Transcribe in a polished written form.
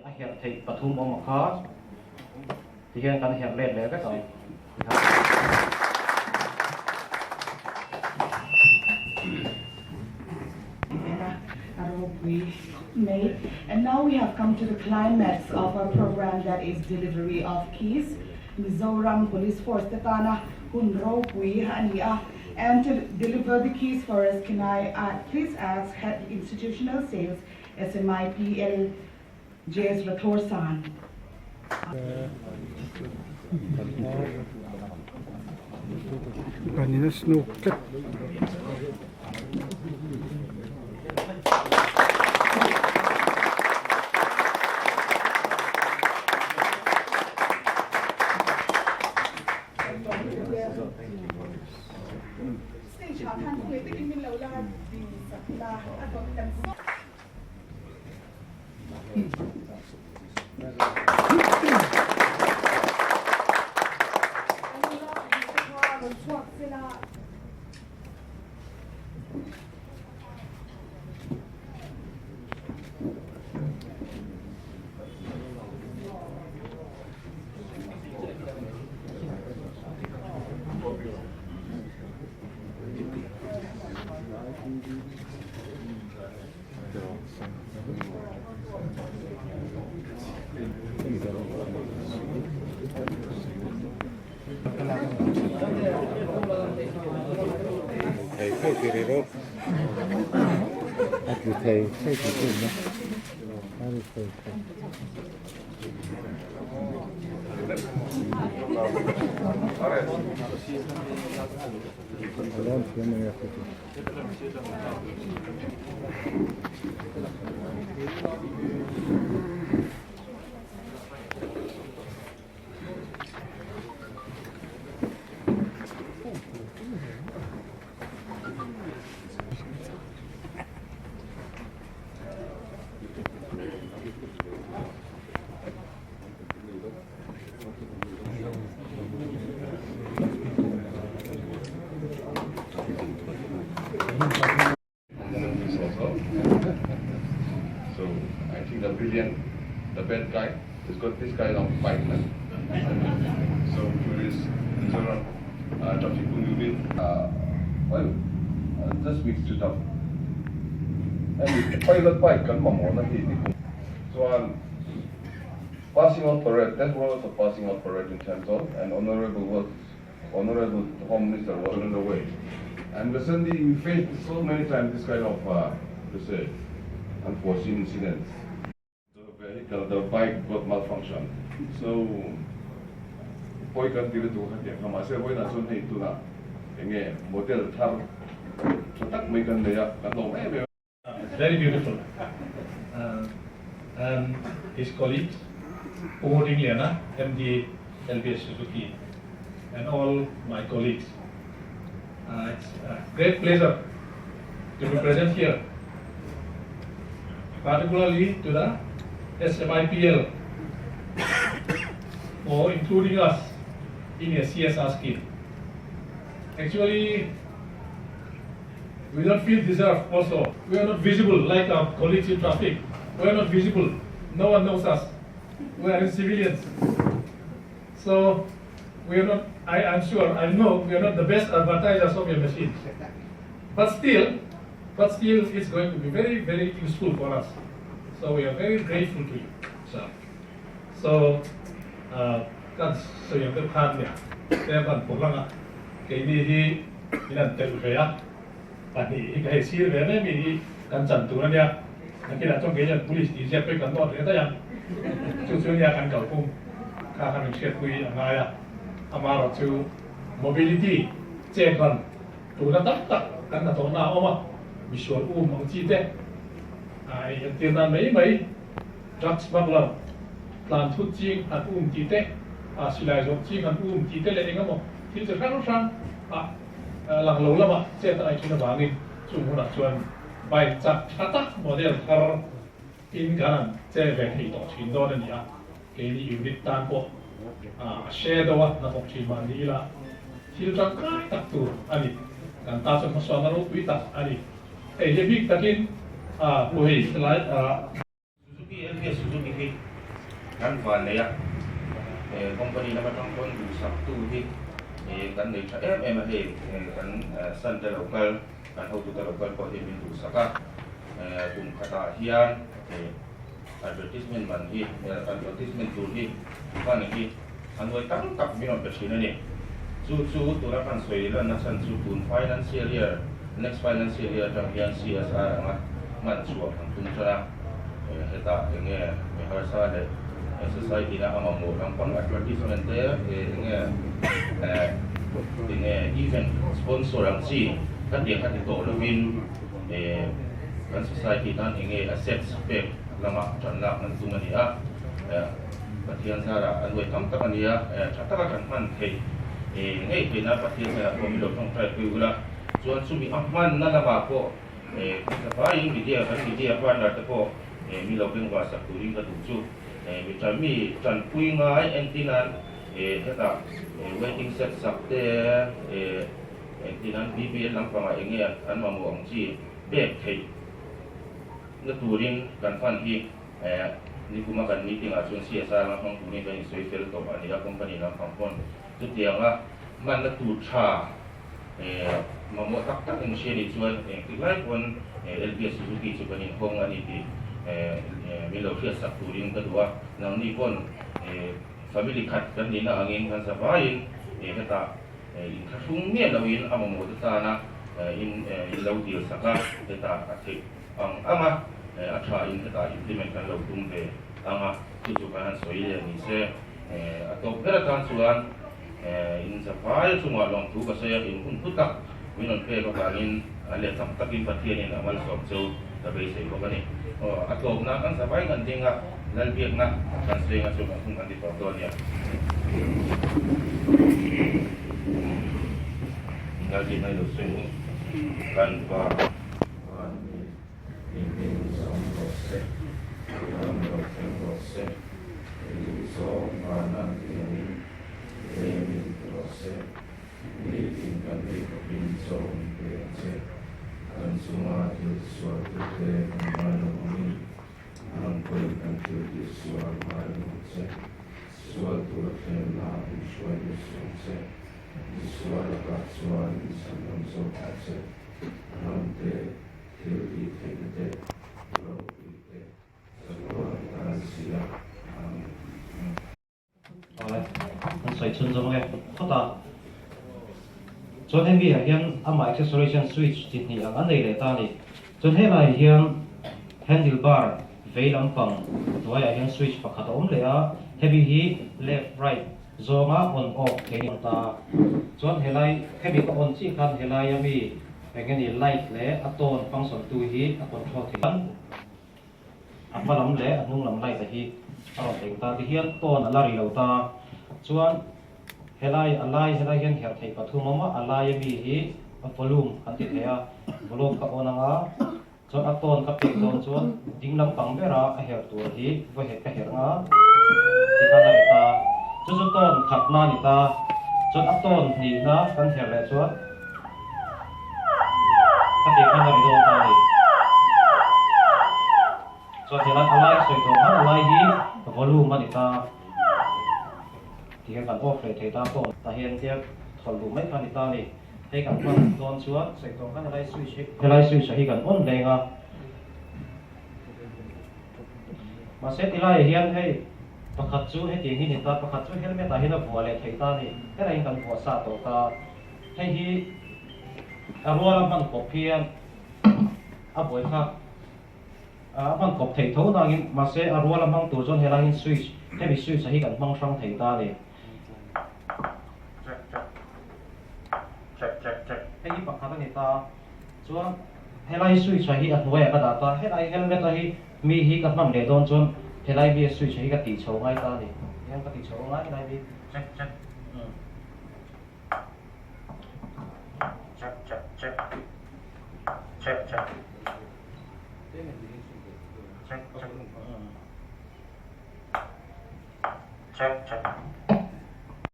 A herh theih pathum awm a kha tihian kan herh let leh vek ang. And now we have come to the climax of our program that is delivery of keys. Mizoram Police Force te tana hun ropui a ni a. And to deliver the keys for us, can I uh, please ask Head Institutional Sales SMIPL JS Rathore San. Banina snow tlat. So I think the brilliant, the bad guy, has got this kind of bike. So tourist, Mizoram traffic unit, well, just mixed it up. And pilot bike kan mamawhna hi ni kum chuan passing out parade, that was a passing out parade in Thenzawl and honorable was Honorable Home Minister was on the way. And recently we faced so many times this kind of, to say, unforeseen incidents. The vehicle, the bike got malfunction. So, pawi kan ti lutuk kha tiang kha mahse vawiinah chuan hei tunah enge model thar tha tak mai kan nei a, kan lawm em em a. It's very beautiful. And his colleagues, Pu Dingliana, MD LBS Suzuki, and all my colleagues. It's a great pleasure to be present here, particularly to the SMIPL for including us in a CSR scheme. Actually, we don't feel deserved also. We are not visible like our colleagues in traffic. We are not visible. No one knows us. We are in civilians. So we are not, I am sure, I know we are not the best advertisers of your machine. But still, but still it's going to be very, very useful for us. So we are very grateful to you, sir. So, kan sawi ang deuh khan nia, tlem kan phur lang a, keini hi in an telh ve a, pahnih hi ka hei sir ve mai mi hi kan chan tur a nia, nakinah chuan keini an police tih ziak pawh hi kan nawt leh daih ang, chu chu nia kan kalphung kha khan inhriatpui a ngai a, amaherawhchu mobility chet ran tuna tam tak kan hnathawhna a awm a, misual um ang chi te a entir nan mai mai. Drug smuggler, tlan thut ching an um tih te, a silai zawrh ching an um tih te leh eng emaw thil chi hrang hrang a lang lo lamah chet a ngaih thin avangin chung hunah chuan bike chak tha tak model thar in kan an che ve thei tawh thin dawn a ni a, keini unit tan pawh a hre deuh a hnathawk thin mah ni ila thil tangkai tak tur a ni, kan ta chuan hmasawnna ropui tak a ni. Hei hi bik takin a pu hei helai a. Suzuki LK Suzuki hi. Kan van nei a, company lam atang pawn duhsaktu hi kan nei tha em em a hei kan san te lo kal, kan hotu te lo kal pawh hi min duhsak a, kum khatah hian advertisement man hi advertisement tur hi fund hi a nuai tam tak min rawn pe thin a ni. Chu chu tuna kan sawi lanna chhan chu tun financial year, next financial year atang hian CSR anga hman chhuah kan tum tan a, hetah enge mi harsa leh society na a mamawh lampang advertisement te enge enge event sponsor ang chi ka tiang kha ti tawh lovin kan society tan enge assets pek lamah tan lak kan tum a ni a. Pathian zarah a nuai tam tak a nia, tha taka kan hman theih ngei theihna Pathian hnenah pawh min lo tawngtai pui ula, chuan chumi a hmanna lamah pawh kan vaiin media kan media partner te pawh min lo bengvar sak turin ka duh chu. Mi mi tanpui ngai entirnan hetah waiting shed sak te entirnan BBL lampangah eng nge an mamawh ang chi pek theih na turin kan fund hi Nikuma kan meeting ah chuan CSR lam hmang turin kan insawi fel tawh a ni a, company lam pang pawn chutianga hmanna tur tha mamawh tak tak in hria nih chuan engtik lai pawn LBS Suzuki chu kan inhawng a ni tih min lo hriatsak turin ka duh a, nangni pawn family khat kan nihna angin kan zavaiin hetah inthlahrung miah loin a mamawh te tana in lo dil sak a, hetah a theih. Ang ang a, a tha in hetah implement kan lo tum ve ang a, chu chu kan han sawi leh ni se. A tawp ber atan chuan in zavai chungah lawmthu ka sawi a, in hun hlu tak min rawn pek avangin a leh chak takin Pathianin a malsawm chu ka beisei bawk a ni. Aw, a tawp nan kan zavai kan ding a, Lalbiakna kan sawi anga chu kan hun kan ti tawp dawn nia. Lalbiakna i lo sawi ang u, kan pa. Van hi engtin zawng rawh se, i ram lo thleng rawh se, i duh zawng van an ti angin rem in ti rawh se, nitin kan ei khawpin chaw min pe ang che, kan chunga thil sual tute kan ngai lo angin nang pawhin kan thil tih sual ngai lo ang che, sual tura thlemna min hruai lut suh ang che, misual lakah chuan min chhandam zawk ang che. Ram te, thil tih theihna te, ropui te, chatuan tan si a. Amen. Awle, an sawi chhun zawng e phawt a. Chuan hemi ah hian amah accessories hian switch chi hnih ang a nei leh ta a ni. Chuan helaiah hian handle bar vei lampang hnuaiah hian switch pakhat a awm leh a, hemi hi left right Zawnga on off thei ni ta. Chuan helai hemi ka on chiah khan helai a mi eng nge ni light leh a tone function tu hi a control thei a. A hma lam leh a hnung lam light a hi a rawn eng ta. Tihian tone a la ri lo ta. Chuan helai a lai helai hian herh theih pathum awm a, a lai a mi hi a volume kan ti thei a, volume ka on anga Chuan a tawn ka pek dawn chuan ding lampang bera a herh tur hi vawihet ka herh nga ti khan a ri ta. Chu chu tawn khatna a ni ta. Chuan a tawn hnihna kan herh leh chuan ka tih khan a ri dawn ta a ni. Chuan helai a lai sawi tawh khan a lai hi volume a ni ta. Tihian kan off leh thei ta tawn. Tah hian tia thawlh luh mai kha a ni ta a ni. Hei kan hman dawn chuan sawi tawh khan helai switch hi helai switch ah hi kan on leng a. Mahse tilaiah hian hei pakhat chu hetiang hi ni ta, pakhat chu helmet ah hian a vuah leh thei ta a ni. Helai hian kan vuah sa tawh ta. Hei hi a ruala hman kawp hian a buaithlak a hman kawp thei tho nangin mahse a ruala hmang tur chuan helai hian switch hemi switch ah hi kan hmang hrang thei ta a ni. Hei hi pakhat a ni ta. Chuan helai switch ah hi a hnuaiah ka dah ta. Helai helmet a hi mi hi ka hman leh dawn chuan helai mi a switch ah hi ka tih chho ngai ta a ni. Tihian ka tih chho ngai helai mi.